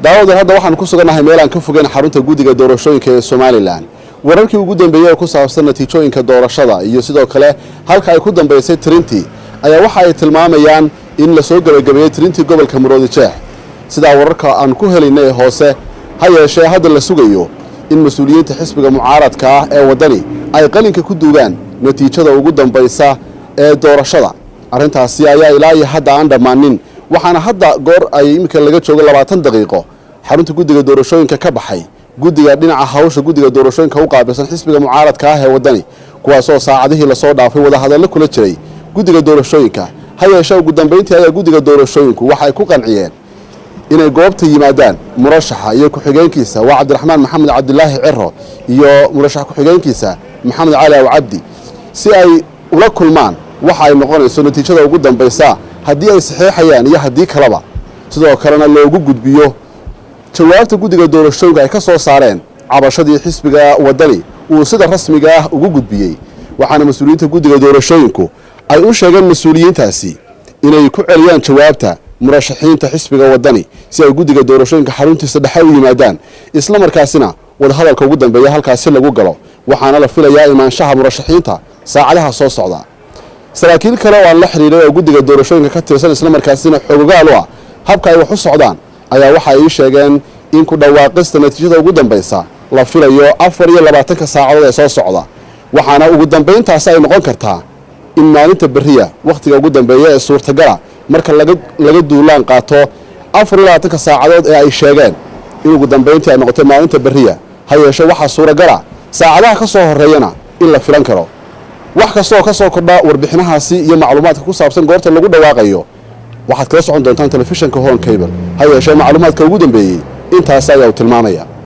Daawadan hadda waxaan ku sugannahay meel aan ka fogeyn xarunta guddiga doorashooyinka ee Somalilan. Wararkii ugu dambeeyey ee ku saabsan natiijooyinka doorashada iyo sidoo kale halka ay ku dambeysay tirintii ayaa waxa ay tilmaamayaan in lasoo gebagabeeyey tirintii gobolka Maroodi Jeex, sidaa wararka aan ku helaynay ee hoose. Ha yeeshee hadda la sugayo in mas-uuliyiinta xisbiga mucaaradka ah ee Waddani ay qalinka ku duugaan natiijada ugu dambaysa ee doorashada. Arrintaasi ayaa ilaa iyo hadda aan dhammaanin, waxaana hadda goor ay iminka laga joogo 20 daqiiqo xarunta guddiga doorashooyinka ka baxay guddiga dhinaca hawsha guddiga doorashooyinka u qaabilsan xisbiga mucaaradka ah ee Waddani, kuwaasoo saacadihii lasoo dhaafay wadahadallo kula jiray guddiga doorashooyinka. Ha yeeshee ugu dambayntii ayaa guddiga doorashooyinku waxay ku qanciyeen inay goobta yimaadaan murashaxa iyo ku-xigeenkiisa, waa Cabdiraxmaan Maxamed Cabdilaahi Ciro iyo murashax ku-xigeenkiisa Maxamed Cali Aw Cabdi, si ay ula kulmaan waxa ay noqonayso natiijada ugu dambaysa haddii ay saxeexayaan iyo haddii kaleba, sidoo kalena loogu gudbiyo jawaabta guddiga doorashooyinka ay ka soo saareen cabashadii xisbiga Waddani uu sida rasmiga ah ugu gudbiyey. Waxaana mas-uuliyiinta guddiga doorashooyinku ay u sheegeen mas-uuliyiintaasi inay ku celiyaan jawaabta murashaxiinta xisbiga Waddani si ay guddiga doorashooyinka xaruntiisa dhexe u yimaadaan, isla markaasina wadahadalka ugu dambeeya halkaasi lagu galo. Waxaana la filayaa imaanshaha murashaxiinta saacadaha soo socda. Saraakiil kale oo aan la xiriiray oo guddiga doorashooyinka ka tirsan, isla markaasina xogogaal u ah habka ay wax u socdaan, ayaa waxa ay ii sheegeen in ku dhawaaqista natiijada ugu dambaysa la filayo 24-ka saacadood ee soo socda, waxaana ugu dambayntaasi ay noqon kartaa in maalinta berriya wakhtiga ugu dambeeya ee suurtagala marka laga duulaan qaato 24-ka saacadood ee ay sheegeen in ugu dambayntii ay noqoto maalinta berriya. Ha yeeshe waxaa suuragala saacadaha ka soo horreeyana in la filan karo. Wax kastaoo ka soo kordha warbixinahaasi iyo macluumaadka ku saabsan goorta lagu dhawaaqayo waxaad kala socon doontaan telefishanka Horn Cable. Ha yeeshee macluumaadka ugu dambeeyey intaas ayaa uu tilmaamaya.